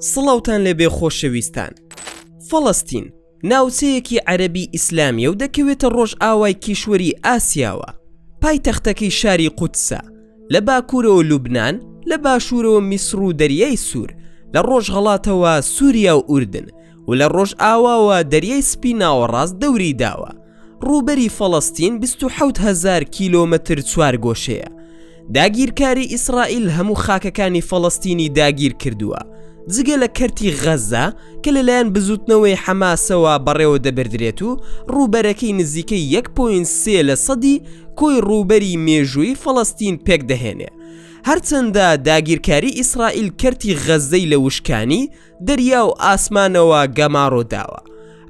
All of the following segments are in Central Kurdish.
سڵاوتان لێبێ خۆشەویستان. فەڵەستین ناوچەیەکی عەرەبی ئیسلامیە و دەکەوێتە ڕۆژئاوای کیشوەری ئاسیاوە. پایتەختەکەی شاری قودسە. لە باکوورەوە لوبنان، لە باشوورەوە میسڕ و دەریای سوور، لە ڕۆژهەڵاتەوە سووریا و ئوردن و لە ڕۆژئاواوە دەریای سپی ناوەڕاست دەوری داوە. ڕووبەری فەڵەستین 27 هەزار کیلۆمەتر چوارگۆشەیە. داگیرکاری ئیسرائیل هەموو خاکەکانی فەڵەستینی داگیر کردووە، جگە لە کەرتی غەززە کە لەلایەن بزووتنەوەی حەماسەوە بەڕێوە دەبردرێت و ڕووبەرەکەی نزیکەی 1.3 لە سەدی کۆی ڕووبەری مێژوویی فەڵەستین پێکدەهێنێ. هەرچەندە داگیرکاری ئیسرائیل کەرتی غەززەی لە وشکانی، دەریا و ئاسمانەوە گەمارۆ داوە.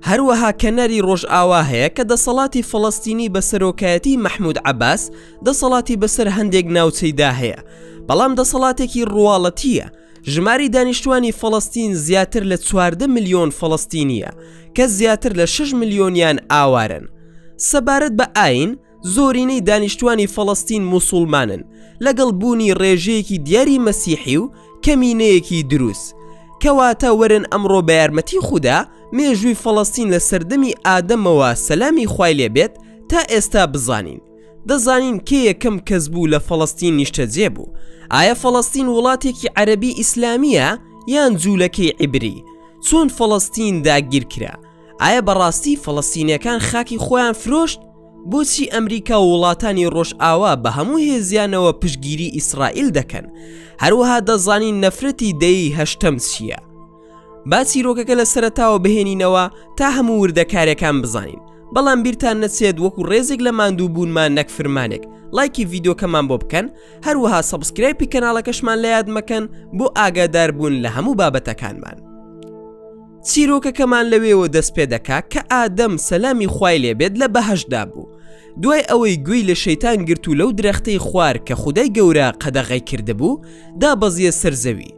هەروەها کەناری ڕۆژئاوا هەیە کە دەسەڵاتی فەڵەستینی بە سەرۆکایەتی مەحمود عەباس دەسەڵاتی بەسەر هەندێک ناوچەیدا هەیە، بەڵام دەسەڵاتێکی ڕواڵەتییە. ژماری دانیشتوانی فەڵەستین زیاتر لە 14 ملیۆن فەڵەستینییە کە زیاتر لە 6 ملیۆنیان ئاوارەن. سەبارەت بە ئایین، زۆرینەی دانیشتوانی فەڵەستین موسوڵمانن، لەگەڵ بوونی ڕێژەیەکی دیاری مەسیحی و کەمینەیەکی دروز. کەواتە وەرن ئەمڕۆ بە یارمەتی خودا مێژووی فەڵەستین لە سەردەمی ئادەمەوە سەلامی خوای لێ بێت تا ئێستا بزانین. دەزانین کێ یەکەم کەس بوو لە فەڵەستین نیشتەجێ بوو؟ ئایا فەڵەستین وڵاتێکی عەرەبی ئیسلامییە یان جوولەکەی عیبری؟ چۆن فەڵەستین داگیرکرا؟ ئایا بەڕاستی فەڵەستینیەکان خاکی خۆیان فرۆشت؟ بۆچی ئەمریکا و وڵاتانی ڕۆژئاوا بە هەموو هێزیانەوە پشتگیری ئیسرائیل دەکەن؟ هەروەها دەزانین نەفرەتی دەیەی هەشتەم چییە؟ با چیرۆکەکە لە سەرەتاوە بهێنینەوە تا هەموو وردەکاریەکان بزانین بەڵام بیرتان نەچێت وەکو ڕێزێک لە ماندووبوونمان نەک فرمانێک ڵایکی ڤیدیۆکەمان بۆ بکەن هەروەها subscribe ی کەناڵەکەشمان لە یاد مەکەن بۆ ئاگاداربوون لە هەموو بابەتەکانمان. چیرۆکەکەمان لەوێوە دەست پێ دەکا کە ئادەم سەلامی خوای لێ بێت لە بەهەشتدا بوو دوای ئەوەی گوێی لە شەیتان گرت و لەو درەختەی خوار کە خودای گەورە قەدەغەی کردبوو دابەزیە سەر زەوی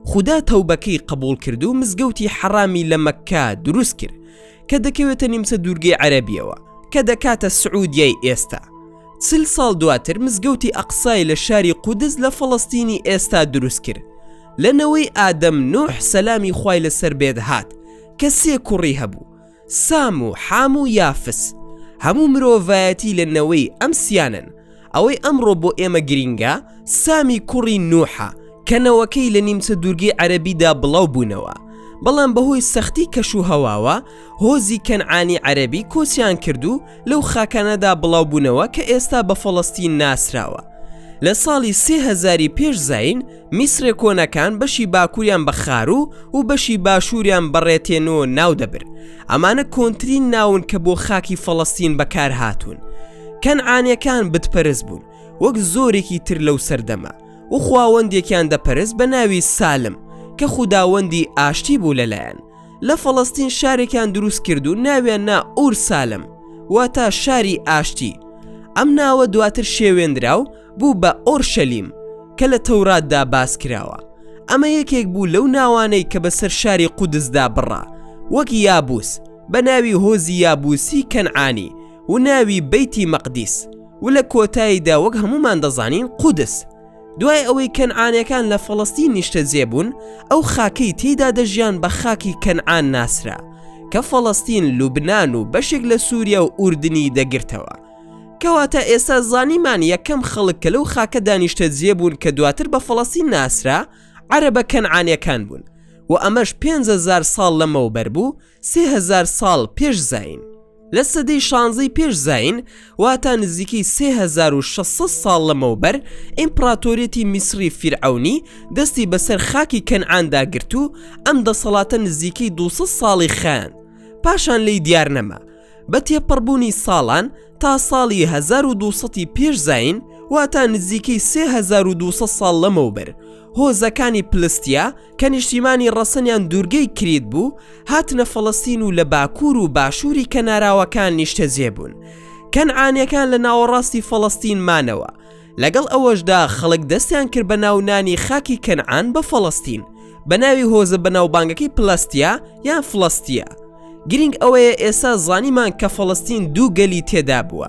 خودا تەوبەکەی قبوڵ کرد و مزگەوتی حەڕامی لە مەککە دروست کرد کە دەکەوێتە نیمچە دوورگەی عەرەبیەوە کە دەکاتە سعودیای ئێستا 40 ساڵ دواتر مزگەوتی ئەقسای لە شاری قودس لە فەڵەستینی ئێستا دروست کرد لە نەوەی ئادەم نوح سەلامی خوای لەسەر بێت هات کە سێ کوڕی هەبوو، سام و حام و یافس، هەموو مرۆڤایەتی لە نەوەی ئەم سیانەن، ئەوەی ئەمڕۆ بۆ ئێمە گرینگە سامی کوڕی نوحە کە نەوەکەی لە نیمچە دوورگەی عەرەبیدا بڵاو بوونەوە، بەڵام بەهۆی سەختی کەش و هەواوە هۆزی کەنعانی عەرەبی کۆچیان کرد و لەو خاکانەدا بڵاو بوونەوە کە ئێستا بە فەڵەستین ناسراوە. لە ساڵی 3000 پێش زایین میسرە کۆنەکان بەشی باکووریان بە خارو و بەشی باشووریان بە ڕێتێنۆ ناو دەبرد. ئەمانە کۆنترین ناون کە بۆ خاکی فەڵەستین بەکار هاتوون. کەنعانیەکان بتپەرست بوون وەک زۆرێکی تر لەو سەردەمە و خواوەندێکیان دەپەرست بە ناوی سالم کە خوداوەندی ئاشتی بوو لەلایان. لە فەڵەستین شارێکیان دروست کرد و ناویان نا ئور سالم واتە شاری ئاشتی. ئەم ناوە دواتر شێوێندرا و بوو بە ئۆرشەلیم کە لە تەوراتدا باس کراوە. ئەمە یەکێک بوو لەو ناوانەی کە بەسەر شاری قودسدا بڕا، وەک یابوس، بە ناوی هۆزی یابوسی کەنعانی، و ناوی بەیتی مەقدیس، و لە کۆتاییدا وەک هەموومان دەزانین قودس. دوای ئەوەی کەنعانیەکان لە فەڵەستین نیشتەجێ بوون، ئەو خاکەی تێیدا دەژیان بە خاکی کەنعان ناسرا، کە فەڵەستین، لوبنان و بەشێک لە سووریا و ئوردنی دەگرتەوە. کەواتە ئێستا زانیمان یەکەم خەڵک کە لەو خاکەدا نیشتەجێ بوون کە دواتر بە فەڵەستین ناسرا، عەرەبە کەنعانیەکان بوون و ئەمەش 5000 ساڵ لەمەوبەر بوو، 3000 ساڵ پێش زایین. لە سەدەی شانزەی پێش زایین، واتە نزیکەی 3600 ساڵ لەمەوبەر، ئیمپڕاتۆریەتی میسڕی فیرعەونی دەستی بەسەر خاکی کەنعاندا گرت و ئەم دەسەڵاتە نزیکەی 200 ساڵی خایاند، پاشان لێی دیار نەما. بە تێپەڕبوونی ساڵان تا ساڵی 1200 ی پێش زایین، واتە نزیکەی 3200 ساڵ لەمەوبەر، هۆزەکانی پلستیا کە نیشتیمانی ڕەسەنیان دوورگەی کریت بوو، هاتنە فەڵەستین و لە باکوور و باشووری کەناراوەکان نیشتەجێ بوون. کەنعانیەکان لە ناوەڕاستی فەڵەستین مانەوە. لەگەڵ ئەوەشدا خەڵک دەستیان کرد بە ناونانی خاکی کەنعان بە فەڵەستین، بە ناوی هۆزە بەناوبانگەکەی پلەستیا یان فڵەستیا. گرینگ ئەوەیە ئێستا زانیمان کە فەڵەستین دوو گەلی تێدا بووە،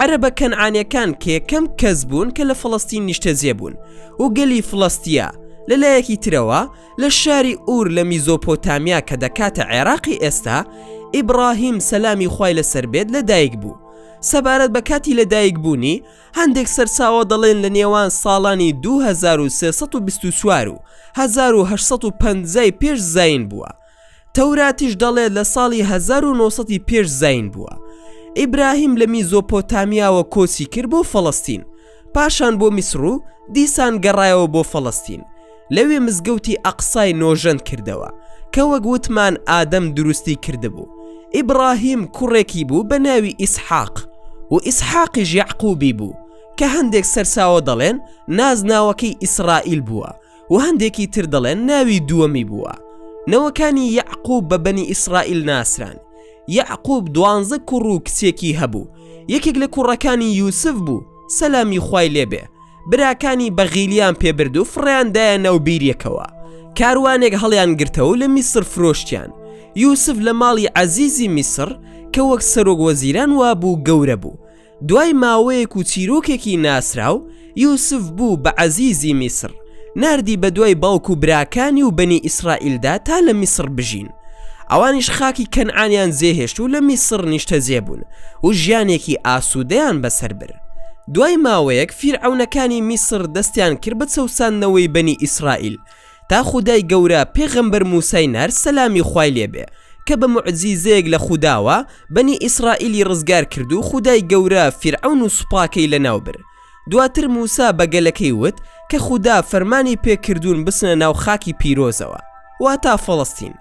عەرەبە کەنعانیەکان کە یەکەم کەس بوون کە لە فەڵەستین نیشتەجێ بوون و گەلی فڵەستیا. لە لایەکی ترەوە لە شاری ئور لە میزۆپۆتامیا کە دەکاتە عێراقی ئێستا، ئیبڕاهیم سەلامی خوای لەسەر بێت لە دایک بوو. سەبارەت بە کاتی لە دایک بوونی، هەندێک سەرچاوە دەڵێن لە نێوان ساڵانی 2324 و 1850 ی پێش زایین بووە. تەوراتیش دەڵێت لە ساڵی 1900 ی پێش زایین بووە. ئیبراهیم لە میزۆپۆتامیاوە کۆچی کرد بۆ فەڵەستین، پاشان بۆ میسڕ و دیسان گەڕایەوە بۆ فەڵەستین. لەوێ مزگەوتی ئەقسای نۆژەن کردەوە کە وەک وتمان ئادەم دروستی کردبوو. ئیبراهیم کوڕێکی بوو بە ناوی ئیسحاق و ئیسحاقیش یەعقوبی بوو کە هەندێک سەرچاوە دەڵێن نازناوەکەی ئیسرائیل بووە. و هەندێکی تر دەڵێن ناوی دووەمی بووە. نەوەکانی یەعقوب بە بەنی ئیسرائیل ناسران. یەعقوب دوانزە کوڕ و کچێکی هەبوو. یەکێک لە کوڕەکانی یوسف بوو، سەلامی خوای لێ بێ. براکانی بەغیلیان پێ برد و فڕێیان دایە ناو بیرێکەوە. کاروانێک هەڵیانگرتەوە و لە میسر فرۆشتیان. یوسف لە ماڵی عەزیزی میسر کە وەک سەرۆک وەزیران وابوو گەورە بوو. دوای ماوەیەک و چیرۆکێکی ناسراو، یوسف بوو بە عەزیزی میسر، ناردی بەدوای باوک و براکانی و بەنی ئیسرائیلدا تا لە میسر بژین. ئەوانیش خاکی کەنعانیان جێهێشت و لە میسر نیشتەجێ بوون و ژیانێکی ئاسوودەیان بەسەر برد. دوای ماوەیەک فیرعەونەکانی میسر دەستیان کرد بە چەوساندنەوەی بەنی ئیسرائیل، تا خودای گەورە پێغەمبەر موسای نارد سەلامی خوای لێ بێ کە بە موعجیزەیەک لە خوداوە بەنی ئیسرائیلی ڕزگار کرد و خودای گەورە فیرعەون و سوپاکەی لەناو برد دواتر موسا بە گەلەکەی وت کە خودا فەرمانی پێ کردوون بچنە ناو خاکی پیرۆزەوە واتا فەڵەستین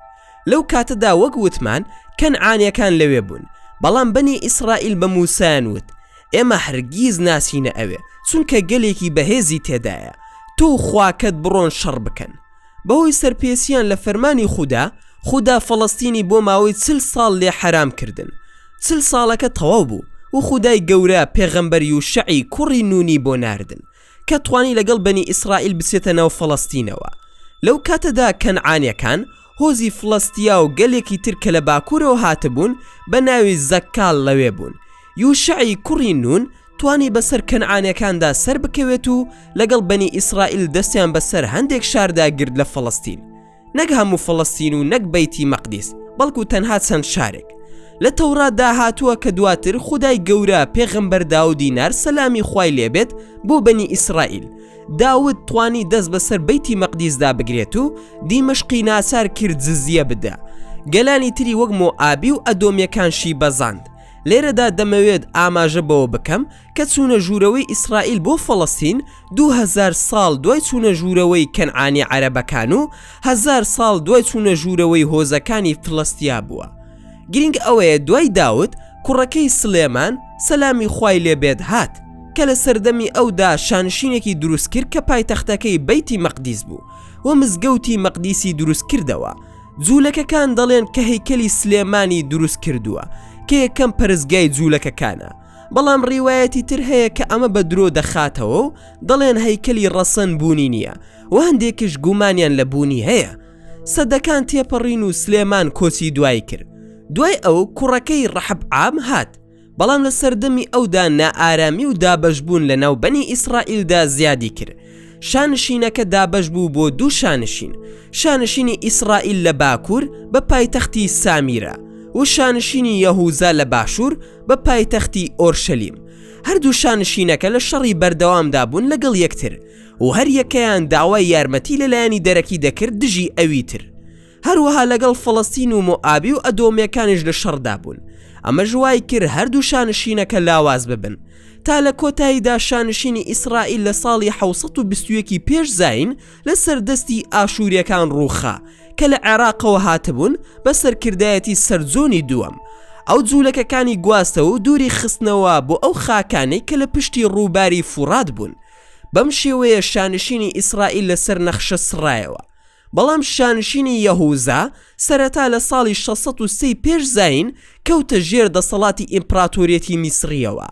لەو کاتەدا وەک وتمان کەنعانیەکان لەوێ بوون بەڵام بەنی ئیسرائیل بە موسایان وت ئێمە هەرگیز ناچینە ئەوێ، چونکە گەلێکی بەهێزی تێدایە، تۆ و خواکەت بڕۆن شەڕ بکەن. بەهۆی سەرپێچییان لە فەرمانی خودا، خودا فەڵەستینی بۆ ماوەی چل ساڵ لێ حەرام کردن. چل ساڵەکە تەواو بوو و خودای گەورە پێغەمبەر یوشەعی کوڕی نونی بۆ ناردن. کە توانی لەگەڵ بەنی ئیسرائیل بچێتە ناو فەڵەستینەوە. لەو کاتەدا کەنعانیەکان، هۆزی فڵەستیا و گەلێکی تر کە لە باکوورەوە هاتبوون بە ناوی زەککال لەوێ بوون. یوشەعی کوڕی نون توانی بەسەر کەنعانیەکاندا سەربکەوێت و لەگەڵ بەنی ئیسرائیل دەستیان بەسەر هەندێک شاردا گرت لە فەڵەستین. نەک هەموو فەڵەستین و نەک بەیتی مەقدیس، بەڵکو تەنها چەند شارێک. لە تەوراتدا هاتووە کە دواتر خودای گەورە پێغەمبەر داودی نارد سەلامی خوای لێبێت بۆ بەنی ئیسرائیل. داود توانی دەست بەسەر بەیتی مەقدیسدا بگرێت و دیمەشقی ناچار کرد جزیە بدا. گەلانی تری وەک مۆئابی و ئەدۆمیەکانشی بەزاند. لێرەدا دەمەوێت ئاماژە بەوە بکەم کە چوونە ژوورەوەی ئیسرائیل بۆ فەڵەستین 2000 ساڵ دوای چوونە ژوورەوەی کەنعانی عەرەبەکان و هەزار ساڵ دوای چوونە ژوورەوەی هۆزەکانی فلەستیا بووە. گرینگ ئەوەیە دوای داود کوڕەکەی سلێمان سەلامی خوای لێ بێت هات کە لە سەردەمی ئەودا شانشینێکی دروست کرد کە پایتەختەکەی بەیتی مەقدیس بوو و مزگەوتی مەقدیسی دروست کردەوە. جوولەکەکان دەڵێن کە هەیکەلی سلێمانی دروست کردووە کە یەکەم پەرستگای جوولەکەکانە. بەڵام ڕیوایەتی تر هەیە کە ئەمە بە درۆ دەخاتەوە و دەڵێن هەیکەلی ڕەسەن بوونی نییە و هەندێکیش گومانیان لە بوونی هەیە. سەدەکان تێپەڕین و سلێمان کۆچی دوایی کرد. دوای ئەو کوڕەکەی ڕەحبعام هات. بەڵام لە سەردەمی ئەودا نائارامی و دابەشبوون لە ناو بەنی ئیسرائیلدا زیادی کرد. شانشینەکە دابەش بوو بۆ دوو شانشین، شانشینی ئیسرائیل لە باکوور بە پایتەختی سامیرە و شانشینی یەهوزا لە باشوور بە پایتەختی ئۆرشەلیم. هەردوو شانشینەکە لە شەڕی بەردەوامدا بوون لەگەڵ یەکتر و هەریەکەیان داوای یارمەتی لە لایەنی دەرەکی دەکرد دژی ئەوی تر. هەروەها لەگەڵ فەڵەستین و مۆئابی و ئەدۆمیەکانیش لە شەڕدا بوون. ئەمەش وای کرد هەردوو شانشینەکە لاواز ببن. تا لە کۆتاییدا شانشینی ئیسرائیل لە ساڵی 721 ی پێش زایین لەسەر دەستی ئاشووریەکان ڕووخا کە لە عێراقەوە هاتبوون بە سەرکردایەتی سەرجۆنی دووەم. ئەو جوولەکەکانی گواستەوە و دووری خستنەوە بۆ ئەو خاکانەی کە لە پشتی ڕووباری فوڕات بوون. بەم شێوەیە شانشینی ئیسرائیل لەسەر نەخشە سڕایەوە. بەڵام شانشینی یەهوزا سەرەتا لە ساڵی 603 پێش زایین کەوتە ژێر دەسەڵاتی ئیمپراتۆریەتی میسڕییەوە،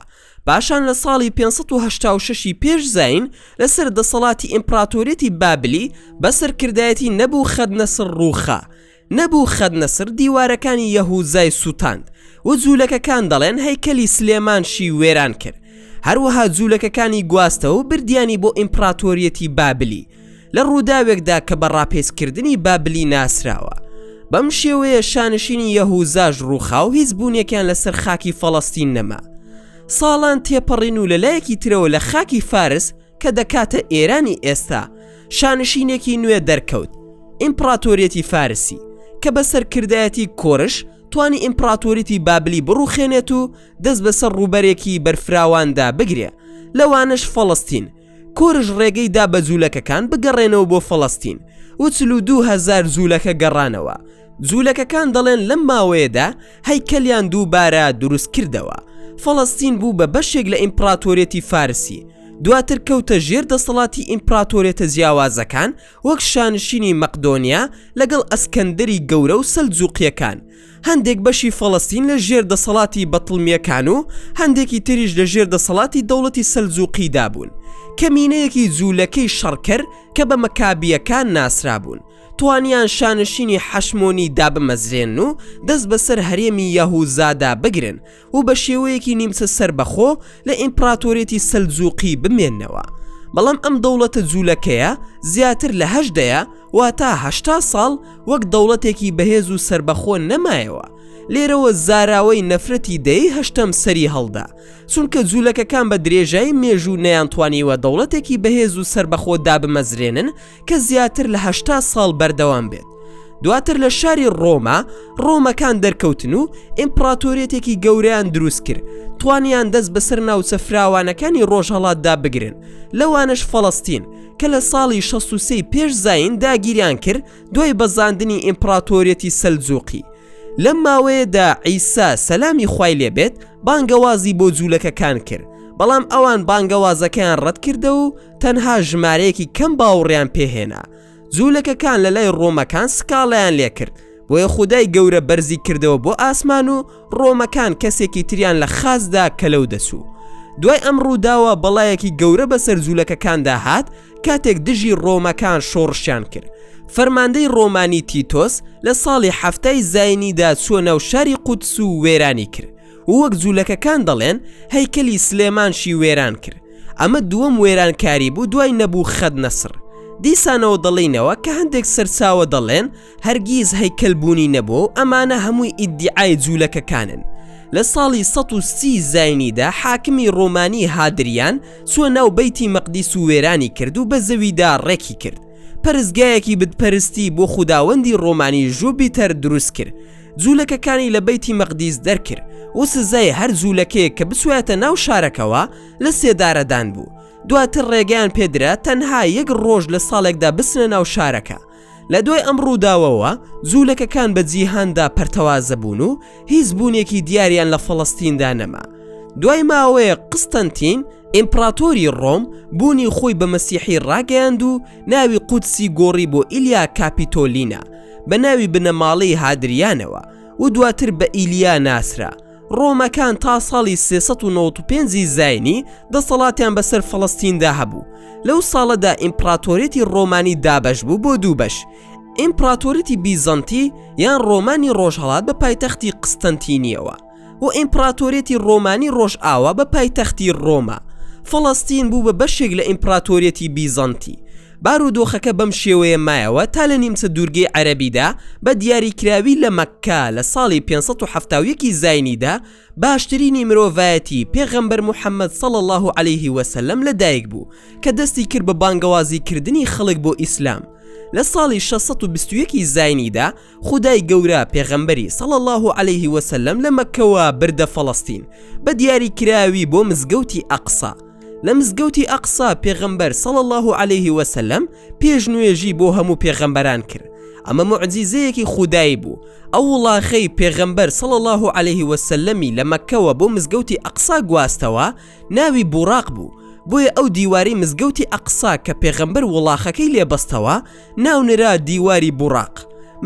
پاشان لە ساڵی 586 پێش زایین لەسەر دەسەڵاتی ئیمپراتۆریەتی بابلی بە سەرکردایەتی نەبوخەدنەسر ڕووخا. نەبوخەدنەسر دیوارەکانی یەهوزای سووتاند و جوولەکەکان دەڵێن هەیکەلی سلێمانشی وێران کرد. هەروەها جوولەکەکانی گواستەوە و بردیانی بۆ ئیمپراتۆریەتی بابلی. لە ڕووداوێکدا کە بە ڕاپێچکردنی بابلی ناسراوە. بەم شێوەیە شانشینی یەهوزاش ڕووخا و هیچ بوونێکیان لەسەر خاکی فەڵەستین نەما. ساڵان تێپەڕین و لە لایەکی ترەوە لە خاکی فارس کە دەکاتە ئێرانی ئێستا، شانشینێکی نوێ دەرکەوت، ئیمپڕاتۆریەتی فارسی، کە بە سەرکردایەتی کۆرش توانی ئیمپڕاتۆریەتی بابلی بڕوخێنێت و دەست بەسەر ڕووبەرێکی بەرفراواندا بگرێ، لەوانەش فەڵەستین. کۆرش ڕێگەی دا بە جوولەکەکان بگەڕێنەوە بۆ فەڵەستین و 42 هەزار جوولەکە گەڕانەوە. جوولەکەکان دەڵێن لەم ماوەیەدا هەیکەلیان دووبارە دروست کردەوە. فەڵەستین بوو بە بەشێک لە ئیمپڕاتۆریەتی فارسی، دواتر کەوتە ژێر دەسەڵاتی ئیمپڕاتۆریەتە جیاوازەکان وەک شانشینی مەقدۆنیا لەگەڵ ئەسکەندەری گەورە و سەلجوقییەکان. هەندێک بەشی فەڵەستین لە ژێر دەسەڵاتی بەتڵمییەکان و هەندێکی تریش لە ژێر دەسەڵاتی دەوڵەتی سەلجوقیدا بوون. کەمینەیەکی جوولەکەی شەڕکەر کە بە مەکابییەکان ناسرابوون، توانیان شانشینی حەشمۆنی دابمەزرێنن و دەست بەسەر هەرێمی یەهوزادا بگرن و بە شێوەیەکی نیمچە سەربەخۆ لە ئیمپڕاتۆریەتی سەلجوقی بمێننەوە. بەڵام ئەم دەوڵەتە جوولەکەیە زیاتر لە هەشت دەیە واتا 80 ساڵ وەک دەوڵەتێکی بەهێز و سەربەخۆ نەمایەوە. لێرەوە زاراوەی نەفرەتی دەیەی هەشتەم سەری هەڵدا، چونکە جوولەکەکان بە درێژایی مێژوو نەیانتوانیوە دەوڵەتێکی بەهێز و سەربەخۆ دابمەزرێنن کە زیاتر لە 80 ساڵ بەردەوام بێت. دواتر لە شاری ڕۆما ڕۆمەکان دەرکەوتن و ئیمپڕاتۆریەتێکی گەورەیان دروست کرد، توانیان دەست بەسەر ناوچە فراوانەکانی ڕۆژهەڵاتدا بگرن، لەوانەش فەڵەستین کە لە ساڵی 63 پێش زایین داگیریان کرد دوای بەزاندنی ئیمپڕاتۆریەتی سەلجوقی. لەم ماوەیەدا عیسا سەلامی خوای لێ بێت بانگەوازی بۆ جوولەکەکان کرد، بەڵام ئەوان بانگەوازەکەیان ڕەتکردەوە و تەنها ژمارەیەکی کەم باوەڕیان پێهێنا. جوولەکەکان لە لای ڕۆمەکان سکاڵایان لێکرد، بۆیە خودای گەورە بەرزی کردەوە بۆ ئاسمان و ڕۆمەکان کەسێکی تریان لە خاچدا کە لەو دەچوو. دوای ئەم ڕووداوە بەڵایەکی گەورە بەسەر جوولەکەکاندا هات کاتێک دژی ڕۆمەکان شۆڕشیان کرد. فەرماندەی ڕۆمانی تیتۆس لە ساڵی حەفتای زاینیدا چووە ناو شاری قودس و وێرانی کرد و وەک جوولەکەکان دەڵێن هەیکەلی سلێمانشی وێران کرد. ئەمە دووەم وێرانکاری بوو دوای نەبوخەدنەسڕ. دیسانەوە دەڵێینەوە کە هەندێک سەرچاوە دەڵێن هەرگیز هەیکەل بوونی نەبووە و ئەمانە هەمووی ئیدیعای جوولەکەکانن. لە ساڵی 130 زاینیدا حاکمی ڕۆمانی هادریان چووە ناو بەیتی مەقدیس و وێرانی کرد و بە زەویدا ڕێکی کرد. پەرستگایەکی بتپەرستی بۆ خوداوەندی ڕۆمانی ژوبیتەر دروست کرد. جوولەکەکانی لە بەیتی مەقدیس دەرکرد و سزای هەر جوولەکەیەک کە بچوایەتە ناو شارەکەوە لە سێدارەدان بوو. دواتر ڕێگەیان پێدرا تەنها یەک ڕۆژ لە ساڵێکدا بچنە ناو شارەکە. لە دوای ئەم ڕووداوەوە جوولەکەکان بە جیهاندا پەرتەوازە بوون و هیچ بوونێکی دیاریان لە فەڵەستیندا نەما. دوای ماوەیەک قستەنتین، ئیمپڕاتۆری ڕۆم، بوونی خۆی بە مەسیحی ڕاگەیاند و ناوی قودسی گۆڕی بۆ ئیلیا کاپیتۆلینا بە ناوی بنەماڵەی هادریانەوە و دواتر بە ئیلیا ناسرا. ڕۆمەکان تا ساڵی 395 ی زاینی دەسەڵاتیان بەسەر فەڵەستیندا هەبوو. لەو ساڵەدا ئیمپڕاتۆریەتی ڕۆمانی دابەش بوو بۆ دوو بەش، ئیمپڕاتۆریەتی بیزەنتی یان ڕۆمانی ڕۆژهەڵات بە پایتەختی قستەنتینیەوە و ئیمپڕاتۆریەتی ڕۆمانی ڕۆژئاوا بە پایتەختی ڕۆما. فەڵەستین بوو بە بەشێک لە ئیمپڕاتۆریەتی بیزەنتی. بارودۆخەکە بەم شێوەیە مایەوە تا لە نیمچە دوورگەی عەرەبیدا بە دیاریکراوی لە مەککە لە ساڵی 571 ی زاینیدا باشترینی مرۆڤایەتی پێغەمبەر محەممەد صلی اللە علیه وسلم لە دایک بوو کە دەستی کرد بە بانگەوازی کردنی خەڵک بۆ ئیسلام لە ساڵی 621 ی زاینیدا خودای گەورە پێغەمبەری صلی اللە علیه وسلم لە مەککەوە بردە فەڵەستین بە دیاری کراوی بۆ مزگەوتی ئەقسا لە مزگەوتی ئەقسا پێغەمبەر صلی اللە علیه وسلم پێش نوێژی بۆ هەموو پێغەمبەران کرد ئەمە موعجیزەیەکی خودایی بوو ئەو وڵاخەی پێغەمبەر صلی اللە علیه وسلمی لە مەککەوە بۆ مزگەوتی ئەقسا گواستەوە ناوی بوڕاق بوو بۆیە ئەو دیوارەی مزگەوتی ئەقسا کە پێغەمبەر وڵاخەکەی لێ بەستەوە ناونرا دیواری بوڕاق.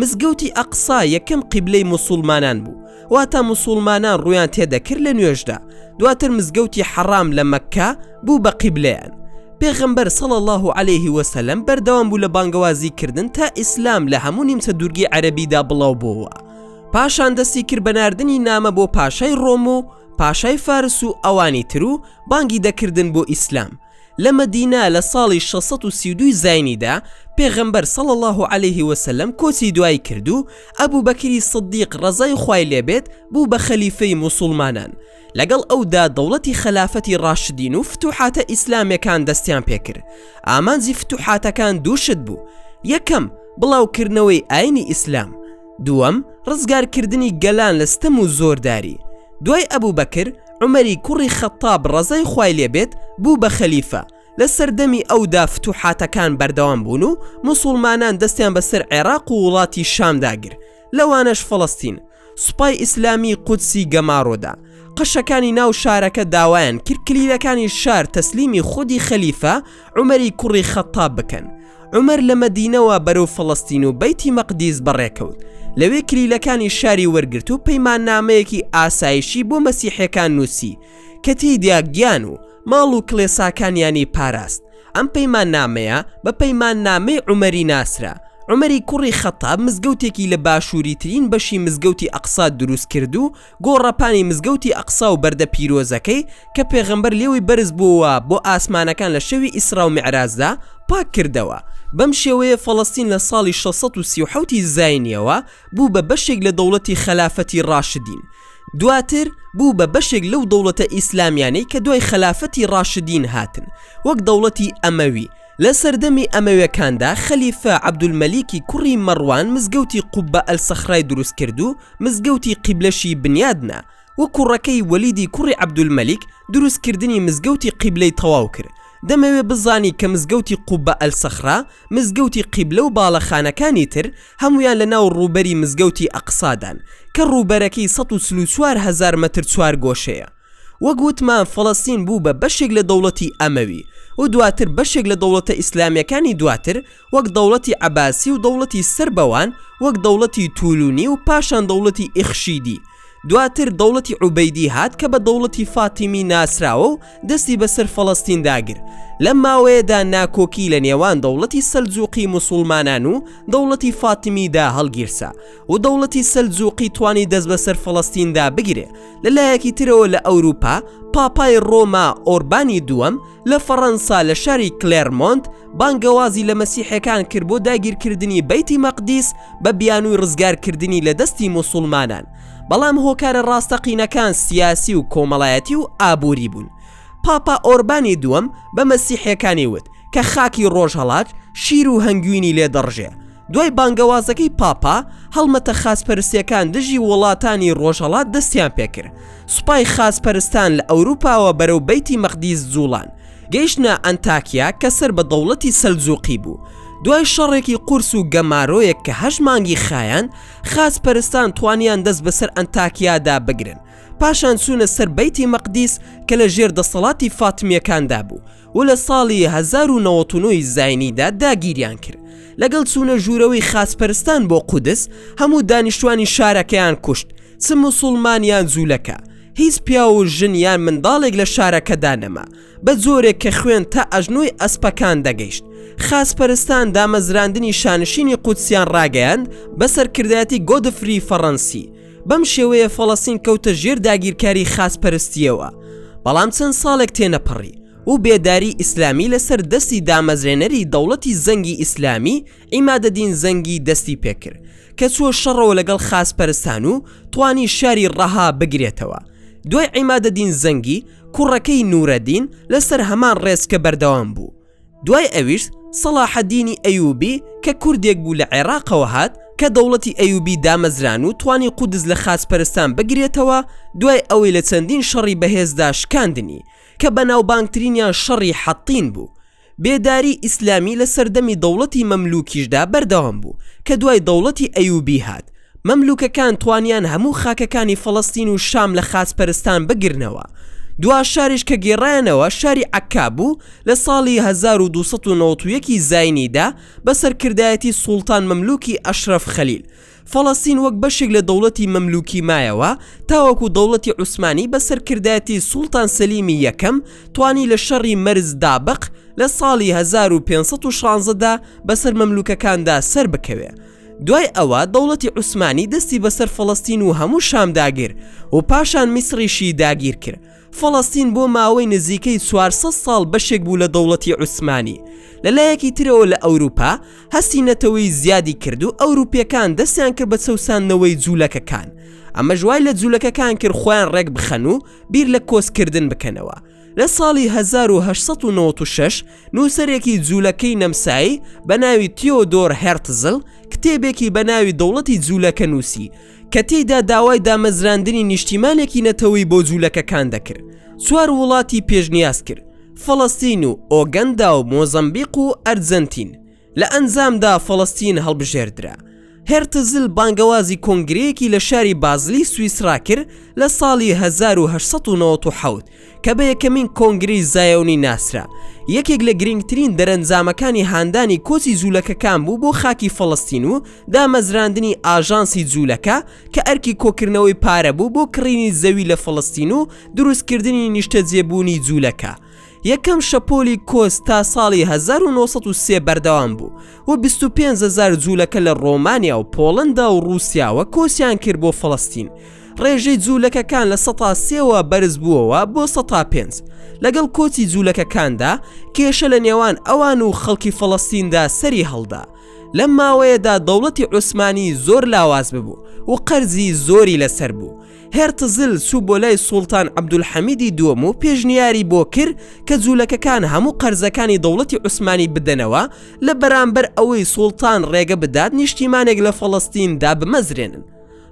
مزگەوتی ئەقسا یەکەم قیبلەی موسوڵمانان بوو، واتە موسوڵمانان ڕوویان تێدەکرد لە نوێژدا، دواتر مزگەوتی حەڕام لە مەککە بوو بە قیبلەیان. پێغەمبەر صلی اللە علیه وسلم بەردەوام بوو لە بانگەوازی کردن تا ئیسلام لە هەموو نیمچە دوورگەی عەرەبیدا بڵاو بۆوە. پاشان دەستی کرد بە ناردنی نامە بۆ پاشای ڕۆم و پاشای فارس و ئەوانی تر و بانگی دەکردن بۆ ئیسلام. لە مەدینە لە ساڵی 632 زاینیدا پێغەمبەر صلی اللە علیه وسلم کۆچی دوایی کرد و ئەبوبەکری صدیق ڕەزای خوای لێبێت بوو بە خەلیفەی موسوڵمانان. لەگەڵ ئەودا دەوڵەتی خەلافەتی ڕاشدین و فتوحاتە ئیسلامێکان دەستیان پێکرد. ئامانجی فتوحاتەکان دوو شت بوو، یەکەم، بڵاوکردنەوەی ئاینی ئیسلام. دووەم، ڕزگارکردنی گەلان لە ستەم و زۆرداری. دوای ئەبوبەکر، عومەری کوڕی خەتاب ڕەزای خوای لێ بێت بوو بە خەلیفە، لە سەردەمی ئەودا فتوحاتەکان بەردەوام بوون و موسوڵمانان دەستیان بەسەر عێراق و وڵاتی شامدا گرت، لەوانەش فەڵەستین. سوپای ئیسلامی قودسی گەمارۆدا. قەشەکانی ناو شارەکە داوایان کرد کلیلەکانی شار تەسلیمی خودی خەلیفە عومەری کوڕی خەتاب بکەن. عومەر لە مەدینەوە بەرەو فەڵەستین و بەیتی مەقدیس بەڕێکەوت. لەوێ کلیلەکانی شاری وەرگرت و پەیماننامەیەکی ئاسایشی بۆ مەسیحیەکان نووسی کە تێیدا گیان و ماڵ و کڵێساکانیانی پاراست. ئەم پەیماننامەیە بە پەیماننامەی عومەری ناسرا. عومەری کوڕی خەتاب مزگەوتێکی لە باشووریترین بەشی مزگەوتی ئەقسا دروست کرد و گۆڕەپانی مزگەوتی ئەقسا و بەردە پیرۆزەکەی کە پێغەمبەر لێوەی بەرز بووەوە بۆ ئاسمانەکان لە شەوی ئیسرا و میعراجدا پاک کردەوە. بەم شێوەیە فەڵەستین لە ساڵی 637 ی زاینییەوە بوو بە بەشێک لە دەوڵەتی خەلافەتی ڕاشدین. دواتر بوو بە بەشێک لەو دەوڵەتە ئیسلامیانەی کە دوای خەلافەتی ڕاشدین هاتن وەک دەوڵەتی ئەمەوی. لە سەردەمی ئەمەویەکاندا خەلیفە عەبدولمەلیکی کوڕی مەڕوان مزگەوتی قوبە ئەلسەخرای دروست کرد و مزگەوتی قیبلەشی بنیاد نا و کوڕەکەی وەلیدی کوڕی عەبدولمەلیک دروست کردنی مزگەوتی قیبلەی تەواو کرد. دەمەوێ بزانی کە مزگەوتی قوبە ئەلسەخرا، مزگەوتی قیبلە و باڵەخانەکانی تر هەموویان لە ناو ڕووبەری مزگەوتی ئەقسادان کە ڕووبەرەکەی 144 هەزار مەتر چوارگۆشەیە. وەک وتمان فەڵەستین بوو بە بەشێک لە دەوڵەتی ئەمەوی و دواتر بەشێک لە دەوڵەتە ئیسلامیەکانی دواتر وەک دەوڵەتی عەباسی و دەوڵەتی سەر بەوان وەک دەوڵەتی تولونی و پاشان دەوڵەتی ئیخشیدی دواتر دەوڵەتی عوبەیدی هات کە بە دەوڵەتی فاتیمی ناسراوە و دەستی بەسەر فەڵەستیندا گرت. لەم ماوەیەدا ناکۆکی لە نێوان دەوڵەتی سەلجوقی موسوڵمانان و دەوڵەتی فاتیمیدا هەڵگیرسا و دەوڵەتی سەلجوقی توانی دەست بەسەر فەڵەستیندا بگرێ. لە لایەکی ترەوە لە ئەوروپا پاپای ڕۆما ئۆربانی دووەم لە فەڕەنسا لە شاری کلێرمۆنت بانگەوازی لە مەسیحەکان کرد بۆ داگیرکردنی بەیتی مەقدیس بە بیانووی ڕزگارکردنی لە دەستی موسوڵمانان، بەڵام هۆکارە ڕاستەقینەکان سیاسی و کۆمەڵایەتی و ئابووری بوون. پاپا ئۆربانی دووەم بە مەسیحیەکانی وت کە خاکی ڕۆژهەڵات شیر و هەنگوینی لێ دەڕژێ. دوای بانگەوازەکەی پاپا، هەڵمەتە خاچپەرستیەکان دژی وڵاتانی ڕۆژهەڵات دەستیان پێکرد. سوپای خاچپەرستان لە ئەوروپاوە بەرەو بەیتی مەقدیس جوڵان. گەیشتنە ئەنتاکیا کە سەر بە دەوڵەتی سەلجوقی بوو. دوای شەڕێکی قورس و گەمارۆیەک کە هەشت مانگی خایاند، خاچپەرستان توانیان دەست بەسەر ئەنتاکیادا بگرن. پاشان چوونە سەر بەیتی مەقدیس کە لە ژێر دەسەڵاتی فاتمییەکاندا بوو و لە ساڵی 1099 ی زاینیدا داگیریان کرد. لەگەڵ چوونە ژوورەوەی خاچپەرستان بۆ قودس، هەموو دانیشتوانی شارەکەیان کوشت، چ موسوڵمان یان جوولەکە. هیچ پیاو و ژن یان منداڵێک لە شارەکەدا نەما، بە جۆرێک کە خوێن تا ئەژنۆی ئەسپەکان دەگەیشت. خاچپەرستان دامەزراندنی شانشینی قودسیان ڕاگەیاند بە سەرکردایەتی گۆدفری فەڕەنسی. بەم شێوەیە فەڵەستین کەوتە ژێر داگیرکاری خاچپەرستییەوە. بەڵام چەند ساڵێک تێنەپەڕی و بێداری ئیسلامی لەسەر دەستی دامەزرێنەری دەوڵەتی زەنگی ئیسلامی عیمادەدین زەنگی دەستی پێکرد کە چووە شەڕەوە لەگەڵ خاچپەرستان و توانی شاری ڕەها بگرێتەوە. دوای عیمادەدین زەنگی، کوڕەکەی نورەدین لەسەر هەمان ڕێچکە بەردەوام بوو. دوای ئەویش سەڵاحەدینی ئەیوبی کە کوردێک بوو لە عێراقەوە هات کە دەوڵەتی ئەیوبی دامەزران و توانی قودس لە خاچپەرستان بگرێتەوە دوای ئەوەی لە چەندین شەڕی بەهێزدا شکاندنی کە بەناوبانگترینیان شەڕی حەتین بوو. بێداری ئیسلامی لە سەردەمی دەوڵەتی مەملوکیشدا بەردەوام بوو کە دوای دەوڵەتی ئەیوبی هات. مەملوکەکان توانیان هەموو خاکەکانی فەڵەستین و شام لە خاچپەرستان بگرنەوە. دوا شاریش کە گێڕایانەوە شاری عەکا بوو لە ساڵی 1291 ی زاینیدا بە سەرکردایەتی سوڵتان مەملوکی ئەشرەف خەلیل. فەڵەستین وەک بەشێک لە دەوڵەتی مەملوکی مایەوە تاوەکو دەوڵەتی عوسمانی بە سەرکردایەتی سوڵتان سەلیمی یەکەم توانی لە شەڕی مەرز دابق لە ساڵی 1516 دا بەسەر مەملوکەکاندا سەربکەوێ. دوای ئەوە دەوڵەتی عوسمانی دەستی بەسەر فەڵەستین و هەموو شام داگیر و پاشان میسڕیشی داگیر کرد. فەڵەستین بۆ ماوەی نزیکەی 400 ساڵ بەشێک بوو لە دەوڵەتی عوسمانی. لە لایەکی ترەوە لە ئەوروپا هەستی نەتەوەیی زیادی کرد و ئەوروپیەکان دەستیان کرد بە چەوساندنەوەی جوولەکەکان. ئەمەش وای لە جوولەکەکان کرد خۆیان ڕێک بخەن و بیر لە کۆچکردن بکەنەوە. لە ساڵی 1896 نووسەرێکی جوولەکەی نەمسایی بە ناوی تیۆدۆر هێرتزل کتێبێکی بە ناوی دەوڵەتی جوولەکە نووسی کە تێیدا داوای دامەزراندنی نیشتیمانێکی نەتەوەی بۆ جوولەکەکان دەکرد. چوار وڵاتی پێشنیاز کرد، فەڵەستین و ئۆگەندا و مۆزەمبیق و ئەرجەنتین. لە ئەنجامدا فەڵەستین هەڵبژێردرا. هێرتزل بانگەوازی کۆنگرەیەکی لە شاری بازلی سویسرا کرد لە ساڵی 1897 کە بە یەکەمین کۆنگرەی زایۆنی ناسرا. یەکێک لە گرنگترین دەرەنجامەکانی هاندانی کۆچی جوولەکەکان بوو بۆ خاکی فەڵەستین و دامەزراندنی ئاژانسی جوولەکە کە ئەرکی کۆکردنەوەی پارە بوو بۆ کڕینی زەوی لە فەڵەستین و دروستکردنی نیشتەجێبوونی جوولەکە. یەکەم شەپۆلی کۆچ تا ساڵی 1903 بەردەوام بوو و 25 هەزار جوولەکە لە ڕۆمانیا و پۆڵەندا و ڕووسیاوە کۆچیان کرد بۆ فەڵەستین. ڕێژەی جوولەکەکان لە سەتا سێوە بەرز بووەوە بۆ سەتا پێنج. لەگەڵ کۆچی جوولەکەکاندا کێشە لە نێوان ئەوان و خەڵکی فەڵەستیندا سەری هەڵدا. لەم ماوەیەدا دەوڵەتی عوسمانی زۆر لاواز ببوو و قەرزی زۆری لەسەر بوو. هێرتزل چوو بۆ لای سوڵتان عەبدولحەمیدی دووەم و پێشنیاری بۆ کرد کە جوولەکەکان هەموو قەرزەکانی دەوڵەتی عوسمانی بدەنەوە لە بەرامبەر ئەوەی سوڵتان ڕێگە بدات نیشتیمانێک لە فەڵەستین دابمەزرێنن.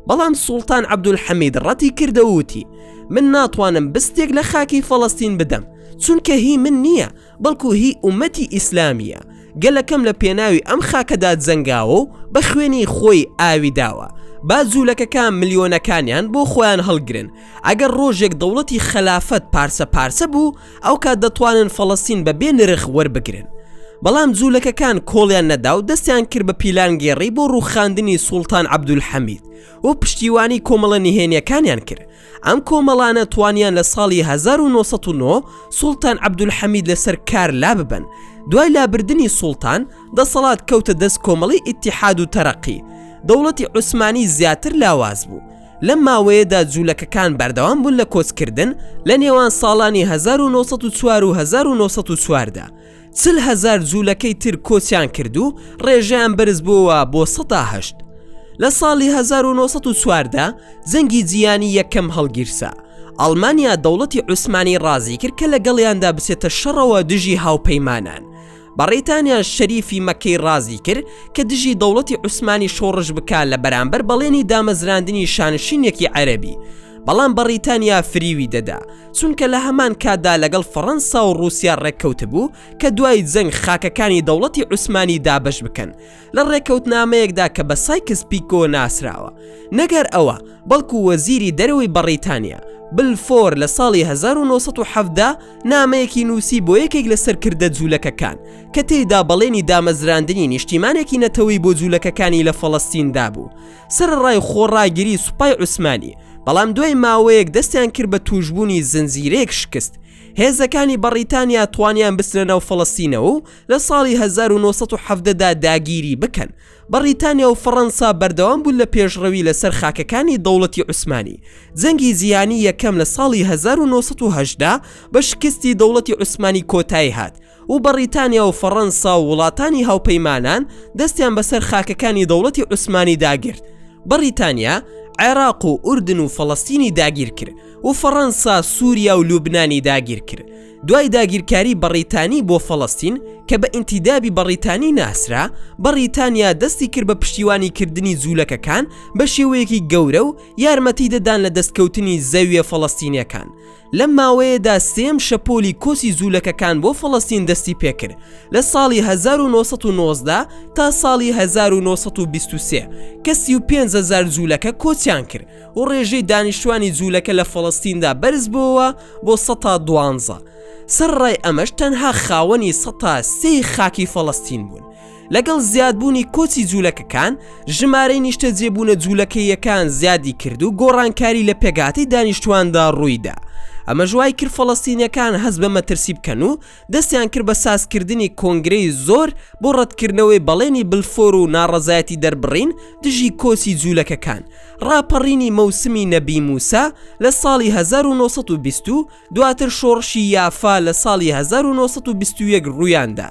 بەڵام سوڵتان عەبدولحەمید ڕەتی کردەوە وتی، من ناتوانم بستێک لە خاکی فەڵەستین بدەم، چونکە هی من نییە، بەڵکو هی ئومەتی ئیسلامییە، گەلەکەم لە پێناوی ئەم خاکەدا جەنگاوە و بە خوێنی خۆی ئاوی داوە، با جوولەکەکان ملیۆنەکانیان بۆ خۆیان هەڵگرن، ئەگەر ڕۆژێک دەوڵەتی خەلافەت پارچە پارچە بوو، ئەوکات دەتوانن فەڵەستین بە بێ نرخ وەربگرن. بەڵام جوولەکەکان کۆڵیان نەدا و دەستیان کرد بە پیلانگێڕی بۆ ڕووخاندنی سوڵتان عەبدولحەمید و پشتیوانی کۆمەڵە نهێنیەکانیان کرد. ئەم کۆمەڵانە توانیان لە ساڵی 1909 سوڵتان عەبدولحەمید لەسەر کار لاببەن. دوای لابردنی سوڵتان، دەسەڵات کەوتە دەست کۆمەڵەی ئیتیحاد و تەرەقی. دەوڵەتی عوسمانی زیاتر لاواز بوو. لەم ماوەیەدا جوولەکەکان بەردەوام بوون لە کۆچکردن لە نێوان ساڵانی 1904 و 1914. 40 هەزار جوولەکەی تر کۆچیان کرد و ڕێژەیان بەرزبووەوە بۆ 8%. لە ساڵی 1914 جەنگی جیهانی یەکەم هەڵگیرسا. ئەڵمانیا دەوڵەتی عوسمانی ڕازی کرد کە لەگەڵیاندا بچێتە شەڕەوە دژی هاوپەیمانان. بەڕیتانیا شەریفی مەککەی ڕازی کرد کە دژی دەوڵەتی عوسمانی شۆڕش بکا لە بەرامبەر بەڵێنی دامەزراندنی شانشینێکی عەرەبی، بەڵام بەڕیتانیا فریوی دەدا، چونکە لە هەمان کاتدا لەگەڵ فەڕەنسا و ڕووسیا ڕێککەوتبوو کە دوای جەنگ خاکەکانی دەوڵەتی عوسمانی دابەش بکەن. لە ڕێکەوتنامەیەکدا کە بە سایکس پیکۆ ناسراوە. نەک هەر ئەوە، بەڵکو وەزیری دەرەوەی بەڕیتانیا، بلفۆر لە ساڵی 1917 نامەیەکی نووسی بۆ یەکێک لە سەرکردە جوولەکەکان، کە تێیدا بەڵێنی دامەزراندنی نیشتیمانێکی نەتەوەی بۆ جوولەکەکانی لە فەڵەستین دابوو. سەرەڕای خۆڕاگری سوپای عوسمانی، بەڵام دوای ماوەیەک دەستیان کرد بە تووشبوونی زنجیرەیەک شکست. هێزەکانی بەڕیتانیا توانیان بچنە ناو فەڵەستینەوە و لە ساڵی 1917 دا داگیری بکەن. بەڕیتانیا و فەڕەنسا بەردەوام بوون لە پێشڕەوی لەسەر خاکەکانی دەوڵەتی عوسمانی. جەنگی جیهانی یەکەم لە ساڵی 1918 بە شکستی دەوڵەتی عوسمانی کۆتایی هات و بەڕیتانیا و فەڕەنسا و وڵاتانی هاوپەیمانان دەستیان بەسەر خاکەکانی دەوڵەتی عوسمانی داگرت. بەڕیتانیا عێراق و ئوردن و فەڵەستینی داگیر کرد و فەڕەنسا سوریا و لوبنانی داگیر کرد. دوای داگیرکاری بەڕیتانی بۆ فەڵەستین کە بە ئینتیدابی بەڕیتانی ناسرا، بەڕیتانیا دەستی کرد بە پشتیوانی کردنی جوولەکەکان بە شێوەیەکی گەورە و یارمەتی دەدان لە دەستکەوتنی زەویە فەڵەستینیەکان. لەم ماوەیەدا سێیەم شەپۆلی کۆچی جوولەکەکان بۆ فەڵەستین دەستی پێکرد لە ساڵی 1919 تا ساڵی 1923 کە 35 هەزار جوولەکە کۆچیان کرد و ڕێژەی دانیشتوانی جوولەکە لە فەڵەستیندا بەرزبووەوە بۆ سەتا دوانزە، سەرەڕای ئەمەش تەنها خاوەنی سەتا سێی خاکی فەڵەستین بوون. لەگەڵ زیادبوونی کۆچی جوولەکەکان، ژمارەی نیشتەجێبوونە جوولەکەییەکان زیادی کرد و گۆڕانکاری لە پێکهاتەی دانیشتوواندا ڕوویدا. ئەمەش وای کرد فەڵەستینیەکان هەست بە مەترسی بکەن و دەستیان کرد بە سازکردنی کۆنگرەی زۆر بۆ ڕەتکردنەوەی بەڵێنی بلفۆر و ناڕەزایەتی دەربڕین دژی کۆچی جوولەکەکان. ڕاپەڕینی مەوسمی نەبی موسا لە ساڵی 1920 و دواتر شۆڕشی یافا لە ساڵی 1921 ڕوویاندا.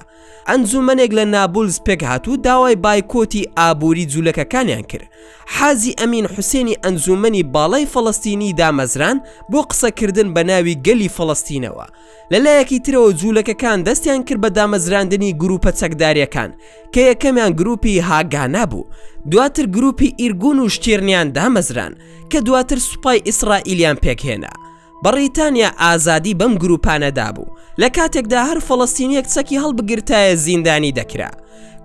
ئەنجومەنێک لە نابولس پێکهات و داوای بایکۆتی ئابووری جوولەکەکانیان کرد. حاجی ئەمین حوسێنی ئەنجومەنی باڵای فەڵەستینی دامەزراند بۆ قسەکردن بە ناوی گەلی فەڵەستینەوە. لە لایەکی ترەوە جوولەکەکان دەستیان کرد بە دامەزراندنی گروپە چەکداریەکان کە یەکەمیان گروپی هاگانا بوو دواتر گروپی ئیرگون و شتیرنیان دامەزران کە دواتر سوپای ئیسرائیلیان پێکهێنا. بەڕیتانیا ئازادی بەم گروپانە دابوو لە کاتێکدا هەر فەڵەستینیەک چەکی هەڵبگرتایە زیندانی دەکرا.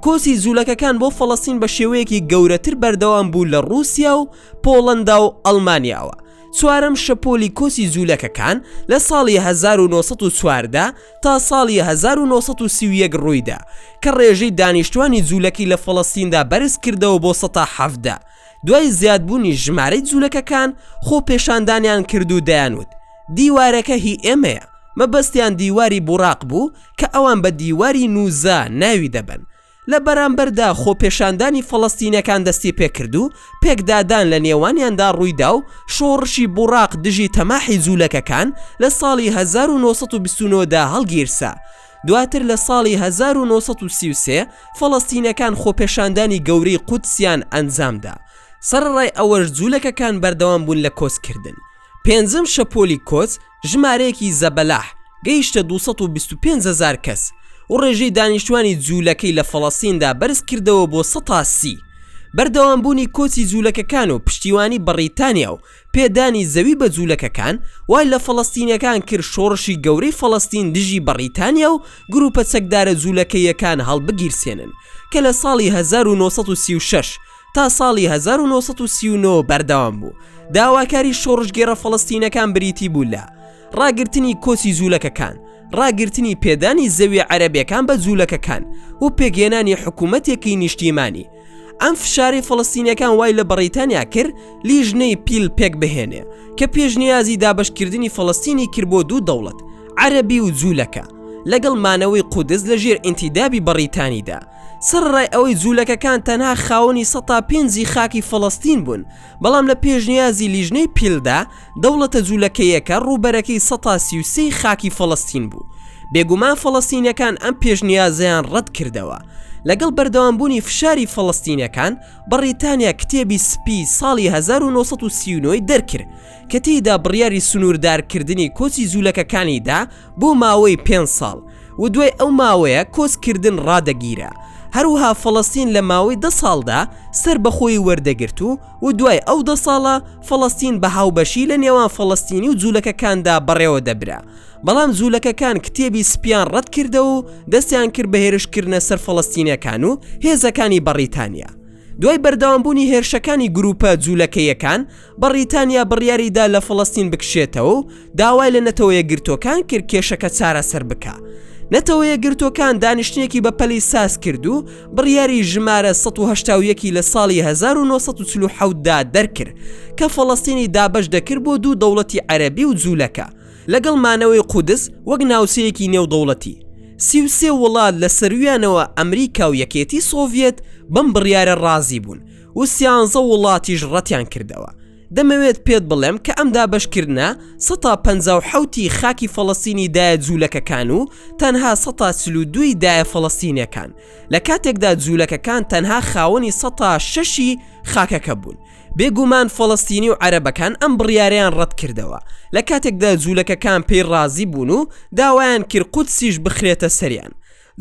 کۆچی جوولەکەکان بۆ فەڵەستین بە شێوەیەکی گەورەتر بەردەوام بوو لە ڕووسیا و پۆڵەندا و ئەڵمانیاوە. چوارەم شەپۆلی کۆچی جوولەکەکان لە ساڵی 1914 تا ساڵی 1931 ڕوویدا کە ڕێژەی دانیشتوانی جوولەکی لە فەڵەستیندا بەرز کردەوە بۆ سەتا 17 دوای زیادبوونی ژمارەی جوولەکەکان خۆپێشاندانیان کرد و دەیانوت دیوارەکە هی ئێمەیە مەبەستیان دیواری بوڕاق بوو کە ئەوان بە دیواری نوزا ناوی دەبەن لە بەرامبەردا خۆپێشاندانی فەڵەستینەکان دەستیپێکرد و پێکدادان لە نێوانیاندا ڕوویدا و شۆڕشی بوڕاق دژی تەماحی جوولەکەکان لە ساڵی 1929 دا هەڵگیرسا. دواتر لە ساڵی 1933 فەڵەستینەکان خۆپێشاندانی گەورەی قودسیان ئەنجامدا. سەرەڕای ئەوەش جوولەکەکان بەردەوام بوون لە کۆچکردن. پێنجەم شەپۆلی کۆچ ژمارەیەکی زەبەلاح گەیشتە 225 هەزار کەس و ڕێژەی دانیشتوانی جوولەکەی لە فەڵەستیندا بەرزکردەوە بۆ سەتا سی. بەردەوامبوونی کۆچی جوولەکەکان و پشتیوانی بەڕیتانیا و پێدانی زەوی بە جوولەکەکان وای لە فەڵەستینیەکان کرد شۆڕشی گەورەی فەڵەستین دژی بەڕیتانیا و گروپە چەکدارە جوولەکەییەکان هەڵبگیرسێنن کە لە ساڵی 1936 تا ساڵی 1939 بەردەوام بوو. داواکاری شۆڕشگێڕە فەڵەستینەکان بریتی بوو لە، ڕاگرتنی کۆچی جوولەکەکان، ڕاگرتنی پێدانی زەویە عەرەبیەکان بە جوولەکەکان و پێکهێنانی حکوومەتێکی نیشتیمانی. ئەم فشارەی فەڵەستینیەکان وای لە بەڕیتانیا کرد لیژنەی پیل پێک بهێنێ کە پێشنیازی دابەشکردنی فەڵەستینی کرد بۆ دوو دەوڵەت، عەرەبی و جوولەکە، لەگەڵ مانەوەی قودس لە ژێر ئینتیدابی بەڕیتانیدا. سەرەڕای ئەوەی جوولەکەکان تەنها خاوەنی سەتا پێنجی خاکی فەڵەستین بوون، بەڵام لە پێشنیازی لیژنەی پیلدا دەوڵەتە جوولەکەیەکە ڕووبەرەکەی سەتا 33 خاکی فەڵەستین بوو. بێگومان فەڵەستینەکان ئەم پێشنیازەیان ڕەت کردەوە. لەگەڵ بەردەوامبوونی فشاری فەڵەستینەکان، بەڕیتانیا کتێبی سپی ساڵی 1939 دەرکرد کە تێیدا بڕیاری سنووردارکردنی کۆچی جوولەکەکانی دا بۆ ماوەی پێنج ساڵ و دوای ئەو ماوەیە کۆچکردن ڕادەگیرا. هەروەها فەڵەستین لە ماوەی دە ساڵدا سەربەخۆیی وەردەگرت و و دوای ئەو دە ساڵە فەڵەستین بە هاوبەشی لە نێوان فەڵەستینی و جوولەکەکاندا بەڕێوە دەبرا. بەڵام جوولەکەکان کتێبی سپیان ڕەت کردەوە و دەستیان کرد بە هێرشکردنە سەر فەڵەستینیەکان و هێزەکانی بەڕیتانیا. دوای بەردەوامبوونی هێرشەکانی گرووپە جوولەکەیەکان، بەڕیتانیا بڕیاریدا لە فەڵەستین بکشێتەوە و داوای لە نەتەوە یەکگرتووەکان کرد کێشەکە چارەسەر بکا. نەتەوە یەکگرتووەکان دانیشتنێکی بەپەلەی ساز کرد و بڕیاری ژمارە 181 ی لە ساڵی 1947 دا دەرکرد کە فەڵەستینی دابەش دەکرد بۆ دوو دەوڵەتی عەرەبی و جوولەکە لەگەڵ مانەوەی قودس وەک ناوچەیەکی نێودەوڵەتی. 33 وڵات لە سەروویانەوە ئەمریکا و یەکێتی سۆڤیەت بەم بڕیارە ڕازی بوون. و سیانزە وڵاتیش ڕەتیان کردەوە. دەمەوێت پێت بڵێم کە ئەم دابەشکردنە سەتا 57 ی خاکی فەڵەستینی دایە جوولەکەکان و تەنها سەتا 42 ی دایە فەڵەستینیەکان، لە کاتێکدا جوولەکەکان تەنها خاوەنی سەتا شەشی خاکەکە بوون. بێگومان فەڵەستینی و عەرەبەکان ئەم بڕیارەیان ڕەت کردەوە، لە کاتێکدا جوولەکەکان پێی ڕازی بوون و داوایان کرد قودسیش بخرێتە سەریان.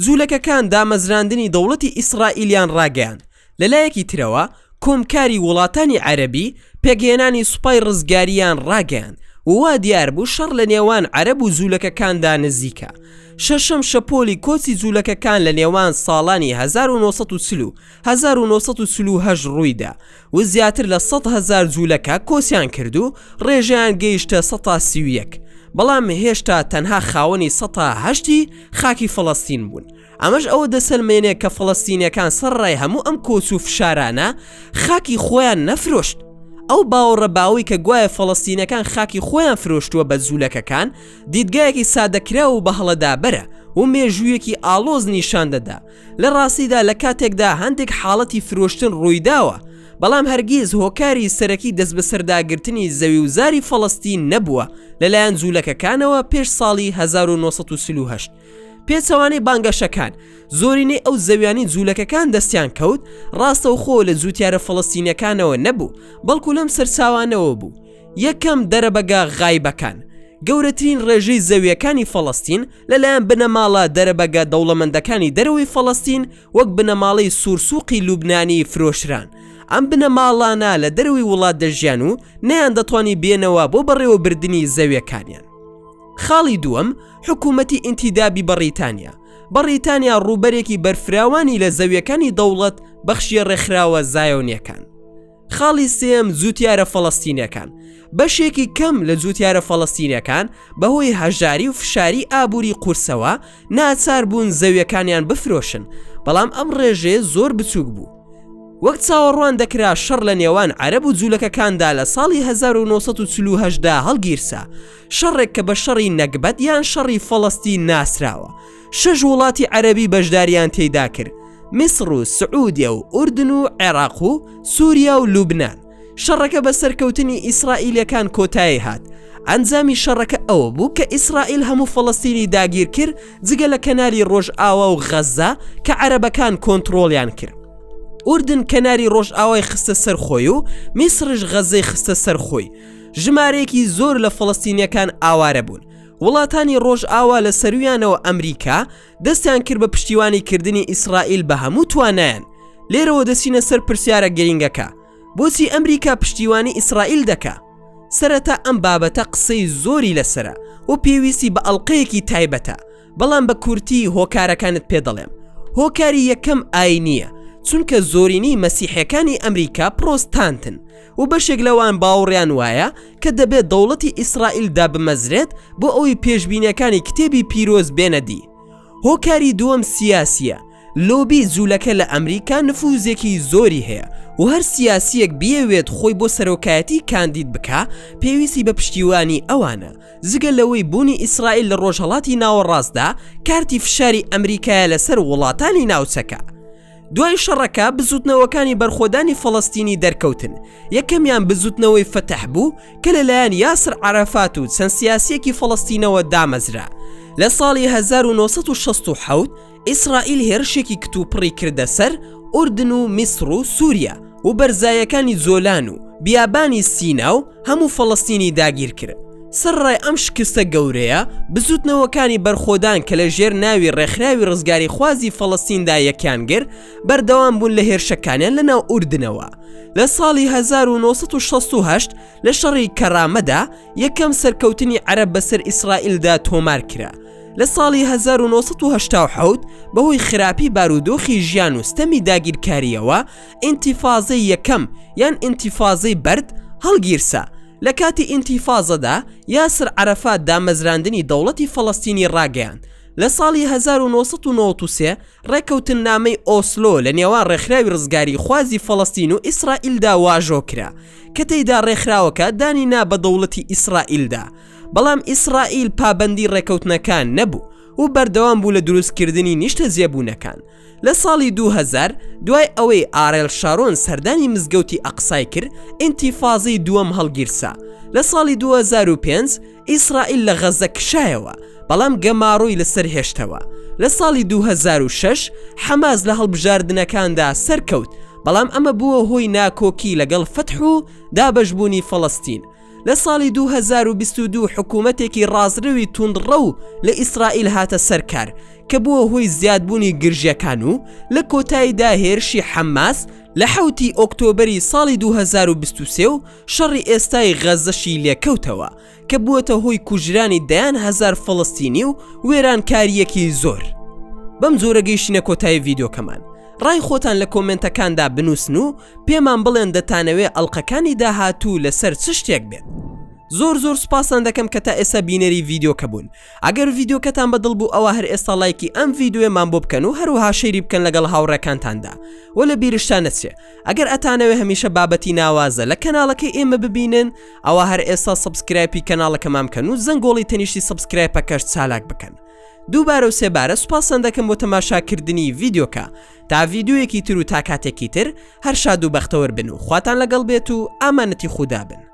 جوولەکەکان دامەزراندنی دەوڵەتی ئیسڕائیلیان ڕاگەیاند، لە لایەکی ترەوە کۆمکاری وڵاتانی عەرەبی پێکهێنانی سوپای ڕزگارییان ڕاگەیاند و وا دیار بوو شەڕ لە نێوان عەرەب و جوولەکەکاندا نزیکە. شەشەم شەپۆلی کۆچی جوولەکەکان لە نێوان ساڵانی 1940 و 1948 ڕوویدا و زیاتر لە 100 هەزار جوولەکە کۆچیان کرد و ڕێژەیان گەیشتە سەتا 31 بەڵام هێشتا تەنها خاوەنی سەتا هەشتی خاکی فەڵەستین بوون. ئەمەش ئەوە دەسەلمێنێ کە فەڵەستینیەکان سەرەڕای هەموو ئەم کۆچ و فشارانە خاکی خۆیان نەفرۆشت. ئەو باوەڕە باوەی کە گوایە فەڵەستینەکان خاکی خۆیان فرۆشتووە بە جوولەکەکان، دیدگایەکی سادەکراو و بەهەڵەدابەرە و مێژوویەکی ئاڵۆز نیشان دەدا. لە ڕاستیدا لە کاتێکدا هەندێک حاڵەتی فرۆشتن ڕوویداوە، بەڵام هەرگیز هۆکاری سەرەکی دەستبەسەرداگرتنی زەویوزاری فەڵەستین نەبووە لەلایەن جوولەکەکانەوە پێش ساڵی 1948. پێچەوانەی بانگەشەکان، زۆرینەی ئەو زەویانەی جوولەکەکان دەستیان کەوت، ڕاستەوخۆ لە جووتیارە فەڵەستینیەکانەوە نەبوو، بەڵکو لەم سەرچاوانەوە بوو. یەکەم، دەرەبەگە غایبەکان. گەورەترین ڕێژەی زەویەکانی فەڵەستین لەلایەن بنەماڵە دەرەبەگە دەوڵەمەندەکانی دەرەوەی فەڵەستین وەک بنەماڵەی سورسوقی لوبنانی فرۆشران. ئەم بنەماڵانە لە دەرەوەی وڵات دەژیان و نەیاندەتوانی بێنەوە بۆ بەڕێوەبردنی زەویەکانیان. خاڵی دووەم، حکوومەتی ئینتیدابی بەڕیتانیا. بەڕیتانیا ڕووبەرێکی بەرفراوانی لە زەویەکانی دەوڵەت بەخشیە ڕێکخراوە زایۆنیەکان. خاڵی سێیەم، جووتیارە فەڵەستینیەکان. بەشێکی کەم لە جووتیارە فەڵەستینیەکان بەهۆی هەژاری و فشاری ئابووری قورسەوە ناچار بوون زەویەکانیان بفرۆشن، بەڵام ئەم ڕێژەیە زۆر بچووک بوو. وەک چاوەڕوان دەکرا شەڕ لە نێوان عەرەب و جوولەکەکاندا لە ساڵی 1948 دا هەڵگیرسا، شەڕێک کە بە شەڕی نەگبەت یان شەڕی فەڵەستین ناسراوە. شەش وڵاتی عەرەبی بەشداریان تێیدا کرد، میسڕ و سعودیە و ئوردن و عێراق و سوریا و لوبنان. شەڕەکە بە سەرکەوتنی ئیسرائیلەکان کۆتایی هات. ئەنجامی شەڕەکە ئەوە بوو کە ئیسرائیل هەموو فەڵەستینی داگیر کرد جگە لە کەناری ڕۆژئاوا و غەززە کە عەرەبەکان کۆنتڕۆڵیان کرد. ئوردن کەناری ڕۆژئاوای خستە سەر خۆی و میسڕیش غەززەی خستە سەر خۆی. ژمارەیەکی زۆر لە فەڵەستینیەکان ئاوارە بوون. وڵاتانی ڕۆژئاوا لە سەروویانەوە ئەمریکا دەستیان کرد بە پشتیوانی کردنی ئیسرائیل بە هەموو توانایان. لێرەوە دەچینە سەر پرسیارە گرینگەکە، بۆچی ئەمریکا پشتیوانی ئیسرائیل دەکا؟ سەرەتا ئەم بابەتە قسەی زۆری لەسەرە و پێویستی بە ئەڵقەیەکی تایبەتە، بەڵام بە کورتی هۆکارەکانت پێ دەڵێم. هۆکاری یەکەم ئاینییە، چونکە زۆرینەی مەسیحیەکانی ئەمریکا پرۆستانتن و بەشێک لەوان باوەڕیان وایە کە دەبێت دەوڵەتی ئیسرائیل دابمەزرێت بۆ ئەوەی پێشبینیەکانی کتێبی پیرۆز بێنە دی. هۆکاری دووەم سیاسییە، لۆبی جولەکە لە ئەمریکا نفوزێکی زۆری هەیە و هەر سیاسییەک بیەوێت خۆی بۆ سەرۆکایەتی کاندید بکا پێویستی بە پشتیوانی ئەوانە، جگە لەوەی بوونی ئیسرائیل لە ڕۆژهەڵاتی ناوەڕاستدا کارتی فشاری ئەمریکایە لەسەر وڵاتانی ناوچەکە. دوای شەڕەکە بزوتنەوەکانی بەرخۆدانی فەڵەستینی دەرکەوتن، یەکەمیان بزوتنەوەی فەتح بوو کە لەلایەن یاسر عەرەفات و چەند سیاسییەکی فەڵەستینەوە دامەزرا. لە ساڵی 1967 ئیسرائیل هێرشێکی کتوپڕی کردە سەر ئوردن و میسڕ و سوریا و بەرزاییەکانی جۆلان و بیابانی سینا و هەموو فەڵەستینی داگیر کرد. سەرەڕای ئەم شکستە گەورەیە، بزووتنەوەکانی بەرخۆدان کە لە ژێر ناوی ڕێکخراوی ڕزگاریخوازی فەڵەستیندا یەکیان گرت، بەردەوام بوون لە هێرشەکانیان لە ناو ئوردنەوە. لە ساڵی 1968 لە شەڕی کەرامەدا یەکەم سەرکەوتنی عەرەب بەسەر ئیسرائیلدا تۆمار کرا. لە ساڵی 1987 بەهۆی خراپی بارودۆخی ژیان و ستەمی داگیرکارییەوە، ئینتیفازەی یەکەم یان ئینتیفازەی بەرد هەڵگیرسا. لە کاتی ئینتیفازەدا یاسر عەرەفات دامەزراندنی دەوڵەتی فەڵەستینی ڕاگەیاند. لە ساڵی 1993 ڕێککەوتننامەی ئۆسلۆ لە نێوان ڕێکخراوی ڕزگاریخوازی فەڵەستین و ئیسرائیلدا واژۆ کرا کە تێیدا ڕێکخراوەکە دانی نا بە دەوڵەتی ئیسرائیلدا. بەڵام ئیسرائیل پابەندی ڕێککەوتنەکە نەبوو و بەردەوام بوو لە دروستکردنی نیشتەجێبوونەکان. لە ساڵی 2000 دوای ئەوەی ئارێل شارۆن سەردانی مزگەوتی ئەقسای کرد، ئینتیفازەی دووەم هەڵگیرسا. لە ساڵی 2005 ئیسرائیل لە غەززە کشایەوە، بەڵام گەمارۆی لەسەر هێشتەوە. لە ساڵی 2006 حەماس لە هەڵبژاردنەکاندا سەرکەوت، بەڵام ئەمە بووە هۆی ناکۆکی لەگەڵ فەتح و دابەشبوونی فەڵەستین. لە ساڵی 2022 حکوومەتێکی ڕاستڕەوی توندڕەو لە ئیسرائیل هاتە سەر کار کە بووە هۆی زیادبوونی گرژییەکان و لە کۆتاییدا هێرشی حەماس لە حەوتی ئۆکتۆبەری ساڵی 2023 و شەڕی ئێستای غەززەشی لێکەوتەوە کە بووەتە هۆی کوژرانی دەیان هەزار فەڵەستینی و وێرانکارییەکی زۆر. بەم جۆرە گەیشتینە کۆتایی ڤیدیۆکەمان. ڕای خۆتان لە کۆمێنتەکاندا بنووسن و پێمان بڵێن دەتانەوێ ئەڵقەکانی داهاتوو لەسەر چ شتێک بێت. زۆر زۆر سوپاستان دەکەم کە تا ئێستا بینەری ڤیدیۆکە بوون ئەگەر ڤیدیۆکەتان بەدڵ بوو ئەوا هەر ئێستا ڵایکی ئەم ڤیدیۆیەمان بۆ بکەن و هەروەها share ی بکەن لەگەڵ هاوڕێکانتاندا وە لە بیرشتان نەچێ ئەگەر ئەتانەوێ هەمیشە بابەتی ناوازە لە کەناڵەکەی ئێمە ببینن ئەوا هەر ئێستا subscribe ی کەناڵەکەمان بکەن و زەنگۆڵی تەنیشتی subscribe ەکەش چالاک بکەن دووبارە و سێبارە سوپاستان دەکەم بۆ تەماشاکردنی ڤیدیۆکە تا ڤیدیۆیەکی تر و تا کاتێکی تر هەر شاد و بەختەوەر بن و خواتان لەگەڵ بێت و ئامانەتی خودا بن.